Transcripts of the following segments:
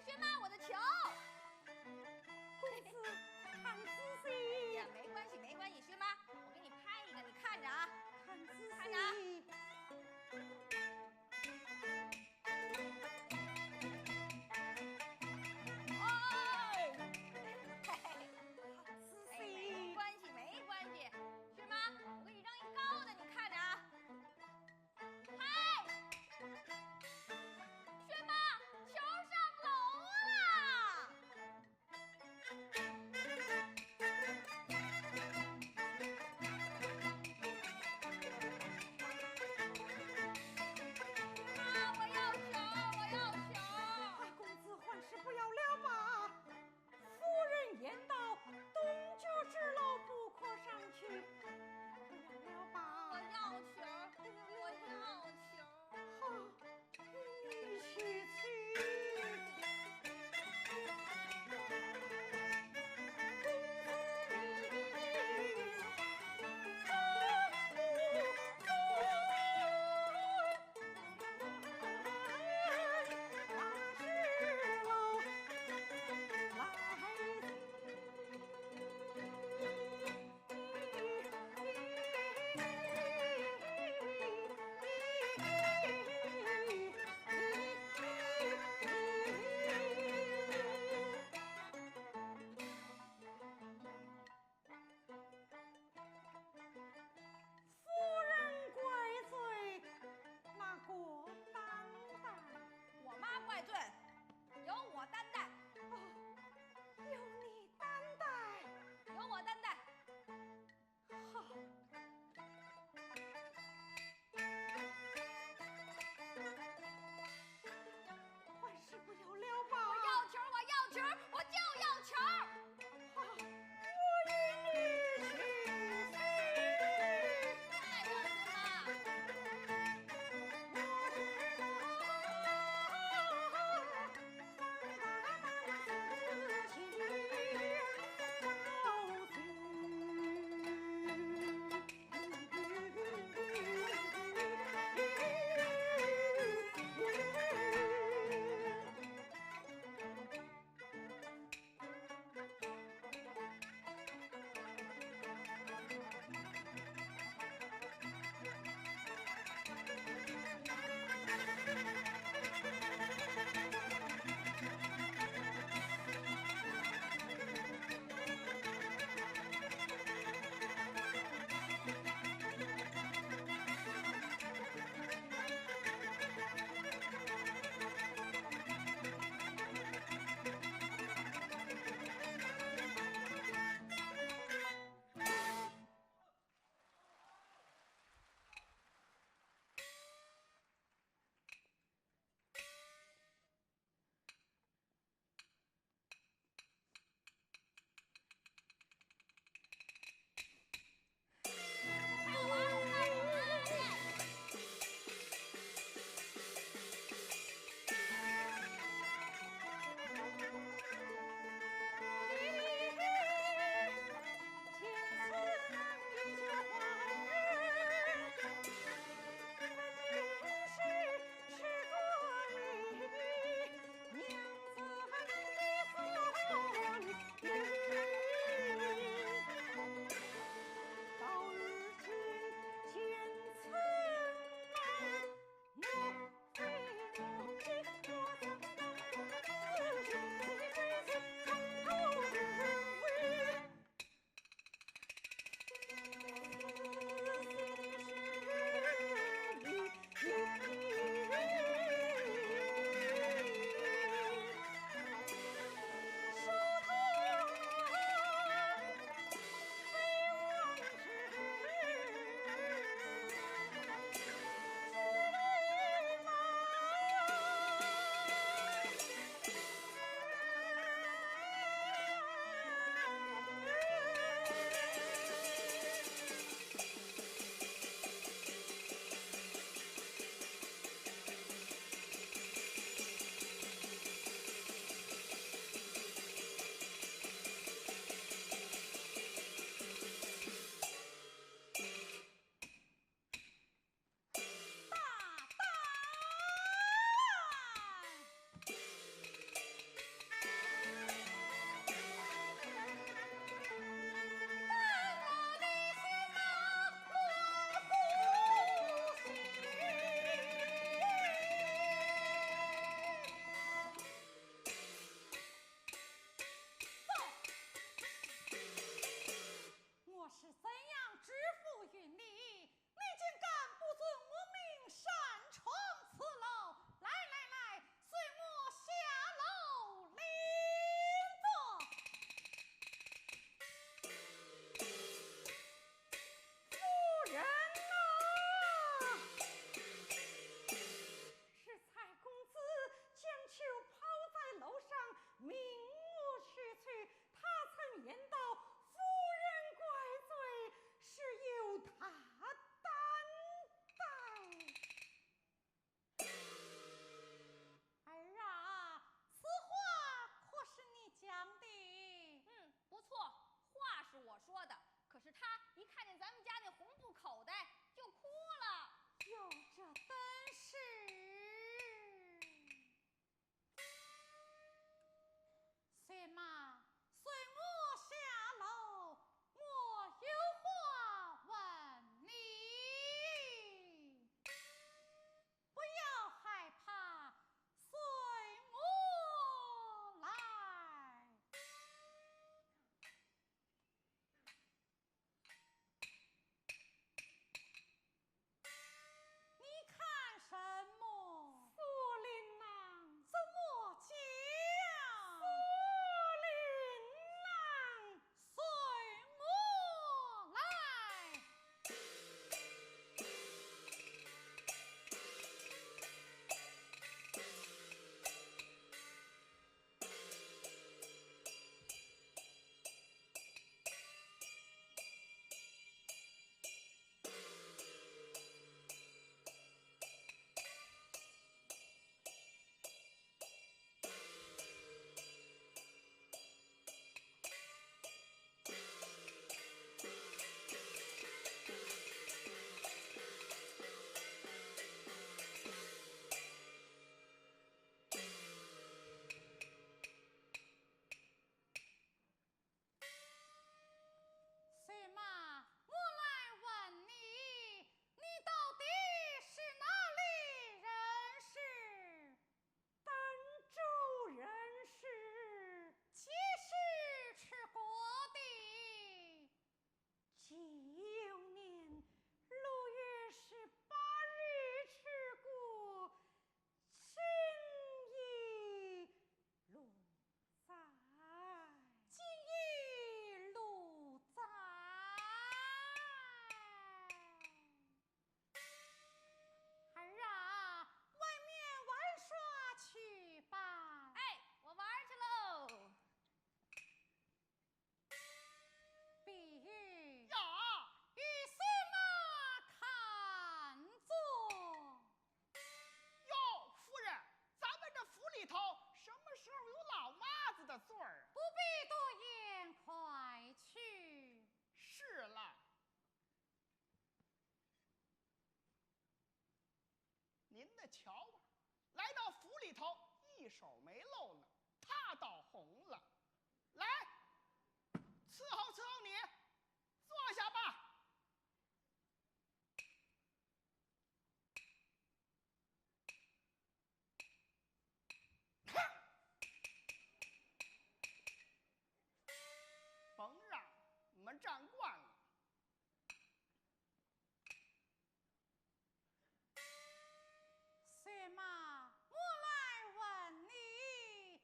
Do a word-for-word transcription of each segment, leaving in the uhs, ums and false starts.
薛妈，我的球。公子，看仔细。哎呀，没关系，没关系，薛妈，我给你拍一个，你看着啊。看仔细。看着啊。哦，嘿嘿，看仔细。哎，没关系，没关系。薛妈，我给你扔一高的，你看着啊。嗨，薛妈，球上楼了。座儿啊。不必多言，快去。是了。您的瞧啊，来到府里头，一手没露呢，他倒红了。来，伺候伺候你，坐下吧。甭让我们站惯了。什么？我来问你，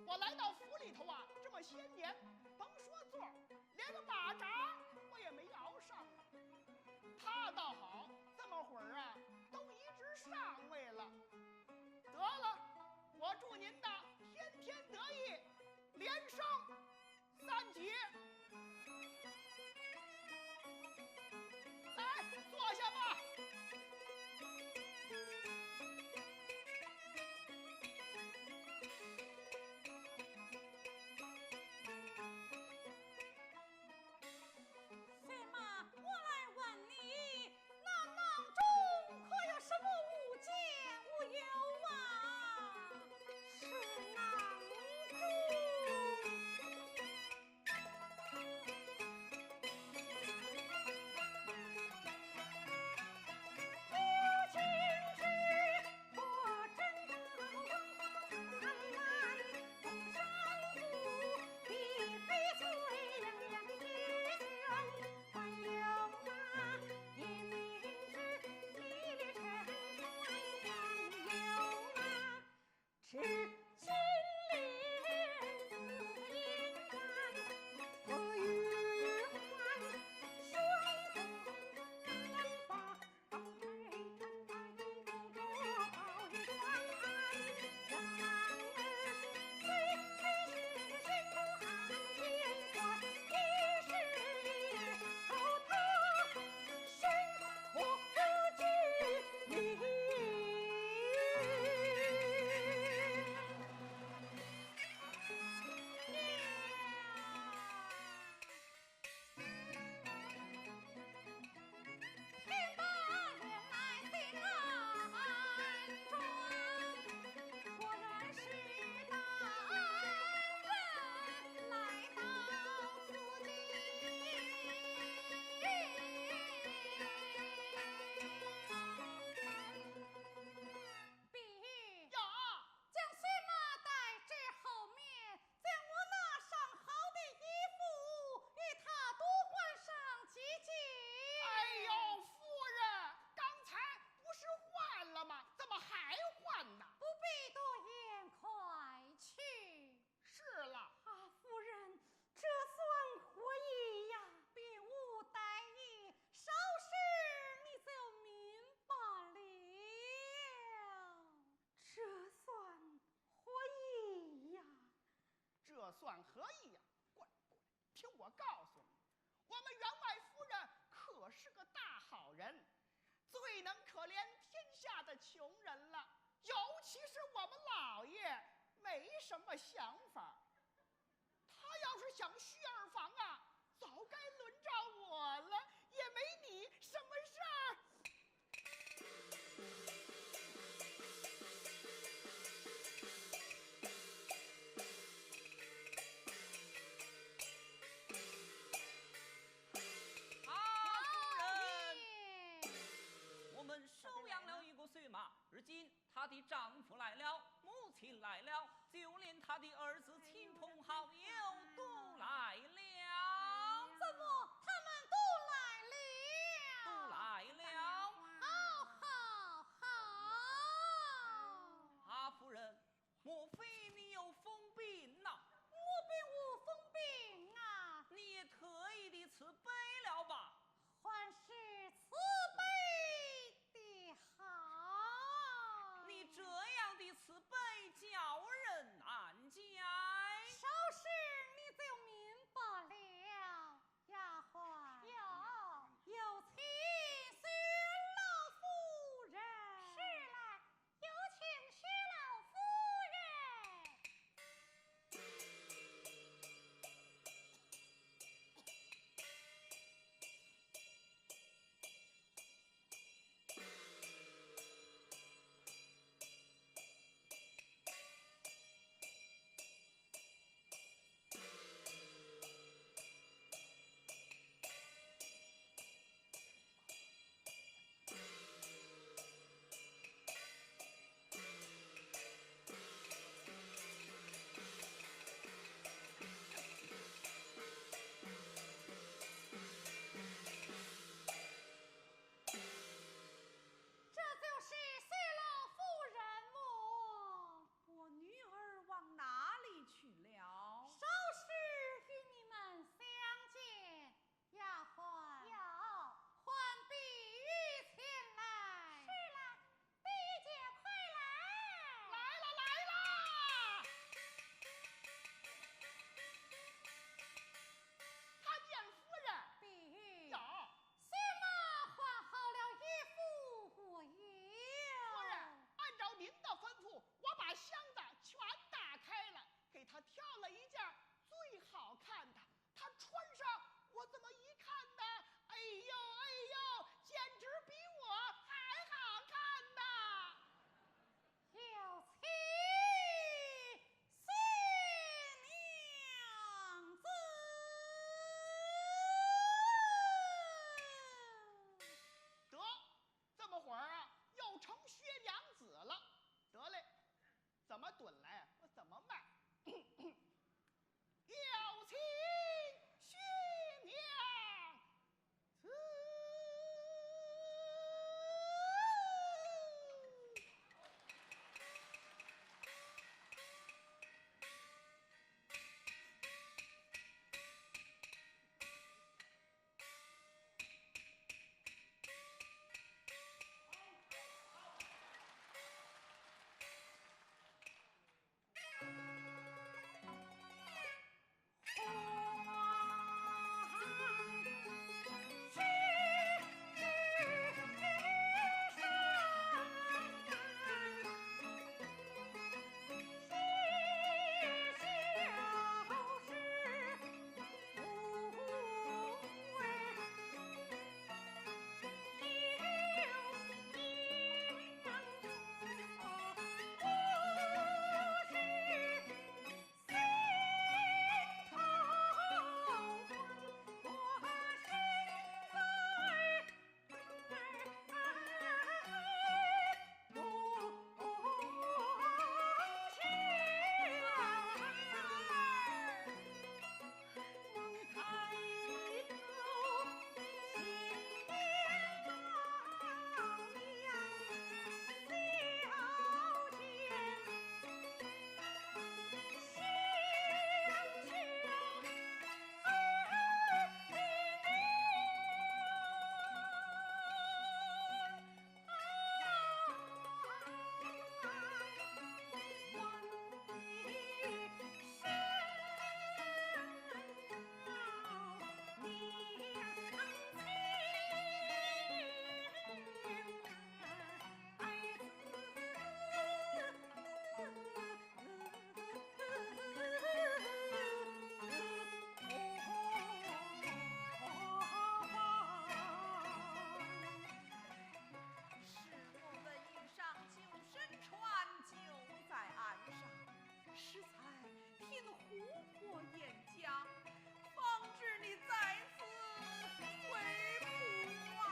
我来到府里头啊，这么些年，甭说座儿，连个马扎我也没熬上啊。他倒好，这么会儿啊，都一直上位了。得了，我祝您的天天得意，连升三级。来，坐下吧。谁嘛？我来问你，那囊中可有什么物件无有啊？是囊中。将睡马带至后面，将我那上好的衣服与他都换上几件。哎呦，夫人，刚才不是换了吗？怎么还换呢？不必多言，快去。是了。啊，夫人，这算何意呀？别无大意，稍事你就明白了。这算何意呀？这算何意呀？过来，过来，听我告诉你，我们员外夫人可是个大好人，最能可怜天下的穷人了。尤其是我们老爷，没什么想法。他要是想续二房啊，早该轮着我了，也没你什么事儿。啊，夫人，我们收养了一个睡马，而今她的丈夫来了，母亲来了，就连她的儿子、亲朋好友都来了。怎么，他们都来了？都来了。好，好，好。啊，夫人，莫非你有疯病呐？我并无疯病啊。你也特意的慈悲了吧？还是慈悲的好。你这样的慈悲叫人难解。稍事你就明白了。丫鬟。有。有请薛老夫人。是了，有请薛老夫人。我鄢家，方知你在此为何啊？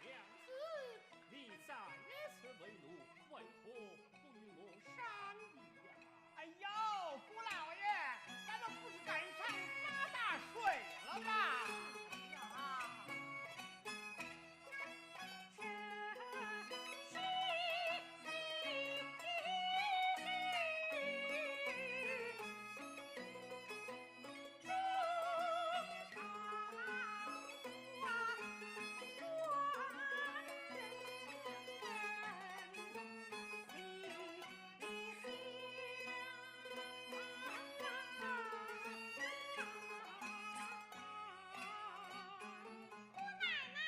娘子，你在此为奴，为何不与我商议呀？哎呦，姑老爷，咱们不是赶上发大水了吗？哎呀！姑奶奶，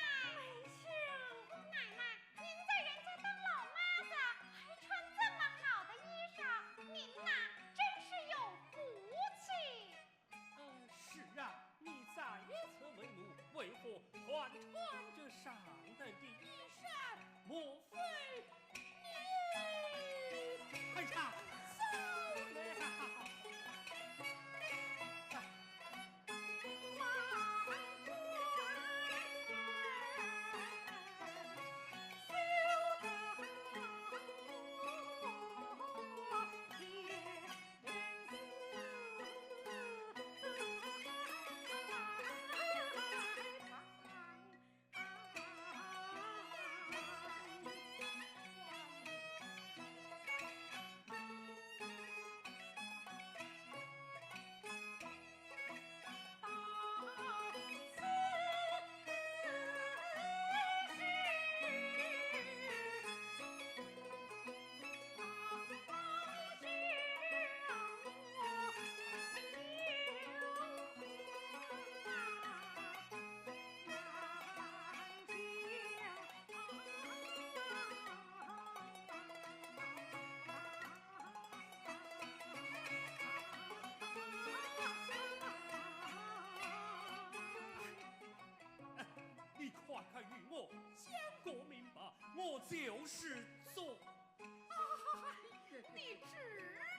哎呀，姑奶奶，您在人家当老妈子，还穿这么好的衣裳，您呐，真是有福气。 呃，是啊，你在此为奴，为何还穿着上等的衣裳？莫非你……哎呀，走了！你快快与我讲个明白，我就是做……哎，你止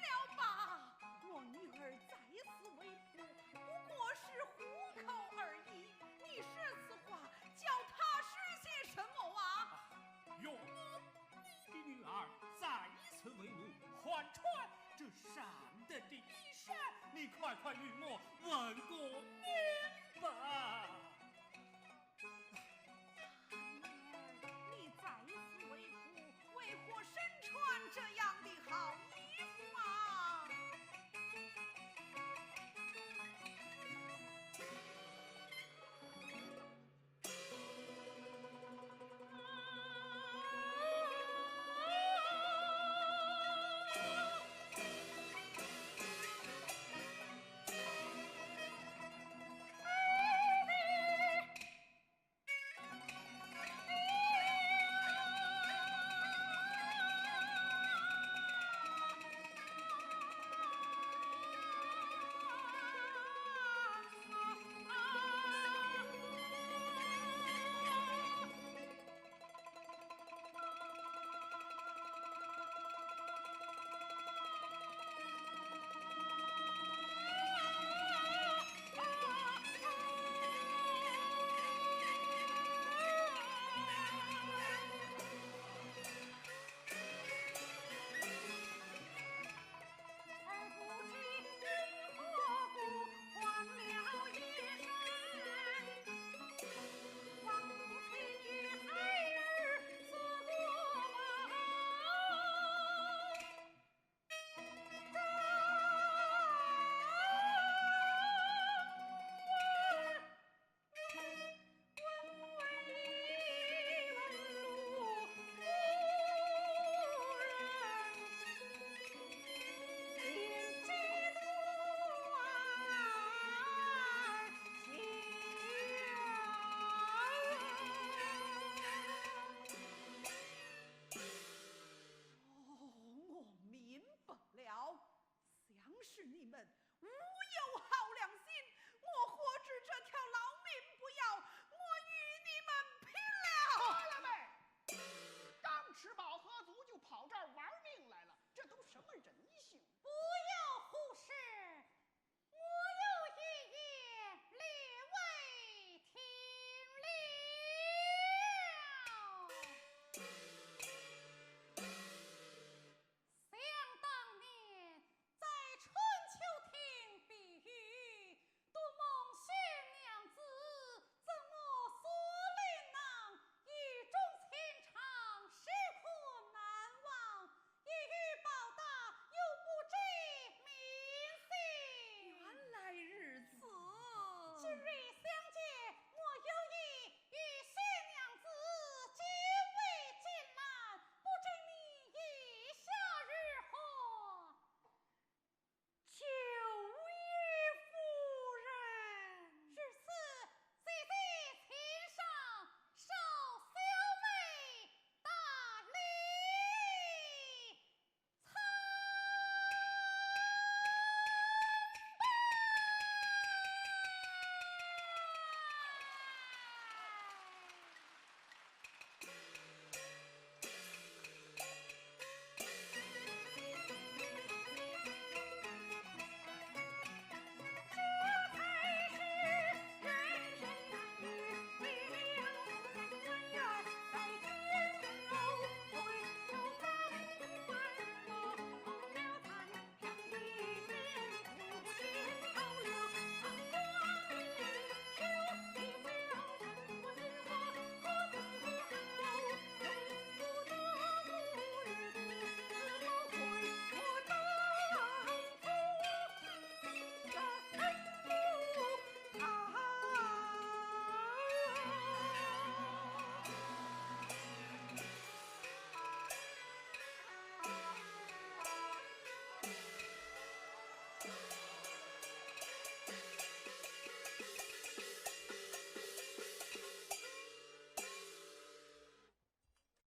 了吧！我女儿在此为奴，不过是糊口而已。你说此话，叫她说些什么啊？啊，岳母，你的女儿在此为奴，还穿这上等的衣裳，你快快与我问个明白。 你在此为奴，为何身穿这样的好衣服啊？你们无有好